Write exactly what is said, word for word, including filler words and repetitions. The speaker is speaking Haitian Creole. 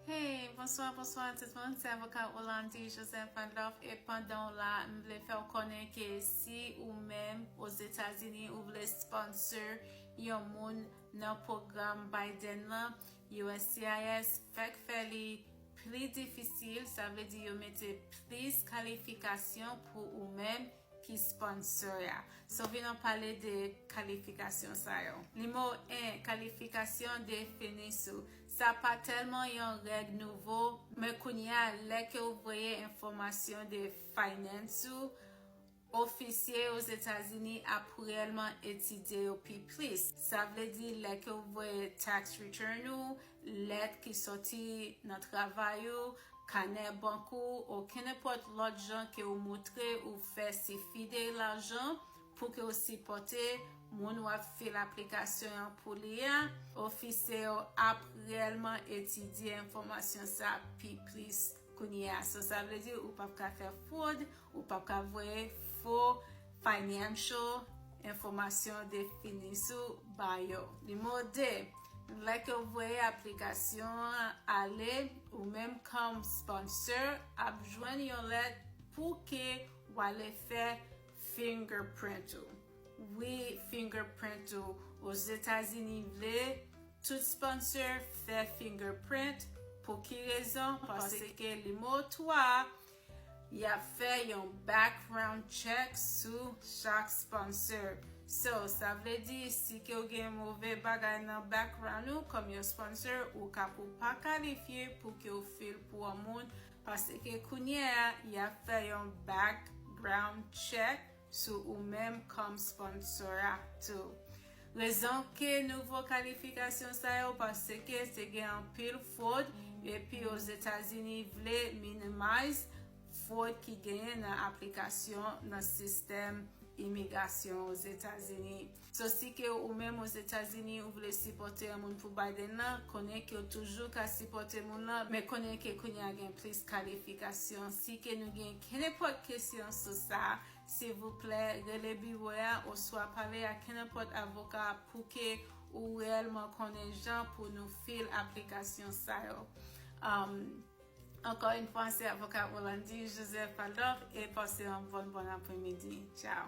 Hey, bonswa, bonswa tout moun. Se avoka Rolandi Joseph Adolphe. E pandan w la, m vle fè w konnen ke si ou menm Ozetazini ou vle sponsor yon moun nan pwogram Biden nan, U S C I S fèk fè li pli difisil, sa vle di yo mete plis kalifikasyon pou ou menm ki sponsor a. So, vin nou pale de kalifikasyon sa yo. Nimewo en, kalifikasyon de FINIS ou. Sa pa tèlman yon règ nouvo, men kounye a, lè ke w voye enfòmasyon de finance ou, ofisye Ozetazini ap reyèlman etidye yo pi plis. Sa vle di, lè ke w voye tax return ou, lèt ki sòti nan travay ou, kanè bank ou, okenn nenpòt lòt jan ke w montre ou fè sifi de lajan pou ke w sipòte moun w ap fil aplikasyon an pou li a, ofisye yo ap reyèlman etidye enfòmasyon sa pi plis kounye a. So, sa vle di ou p ap ka fè fwod, ou p ap ka voye fo financial enfòmasyon de FINIS ou ba yo. Nimewo de, lè ke w voye aplikasyon an ale, ou menm kòm sponsor ap jwenn yon lèt pou ke w ale fè fingerprint ou. Wi, fingerprint ou. Ozetazini vle tout sponsor fè fingerprint. Pou ki rezon? Paske nimewo twa, y ap fè yon background check sou chak sponsor. So, sa vle di, si ke w gen move bagay nan background ou kòm yon sponsor, ou ka pou pa kalifye pou ke w fil pou yon moun, paske kounye a, y ap fè yon background check sou ou menm kòm sponsor a tou. Rezon ke nouvo kalifikasyon sa yo, paske te gen anpil fwod, epi Ozetazini vle minimize fwod ki genyen nan aplikasyon nan sistèm imigrasyon Ozetazini. So, si ke ou menm Ozetazini, ou vle sipòte yon moun pou Biden nan, konnen ke w toujou ka sipòte moun nan, men konnen ke kounye a gen plis kalifikasyon. Si ke nou gen kenenpòt kesyon sou sa, silvouplè, rele biwo a oswa pale ak kenenpòt avoka pou ke ou reyèlman konnen jan pou nou fil aplikasyon sa yo. Um, Encore une fois, c'est avocat Rolandi Joseph Adolphe et passez un bon, bon après-midi. Ciao.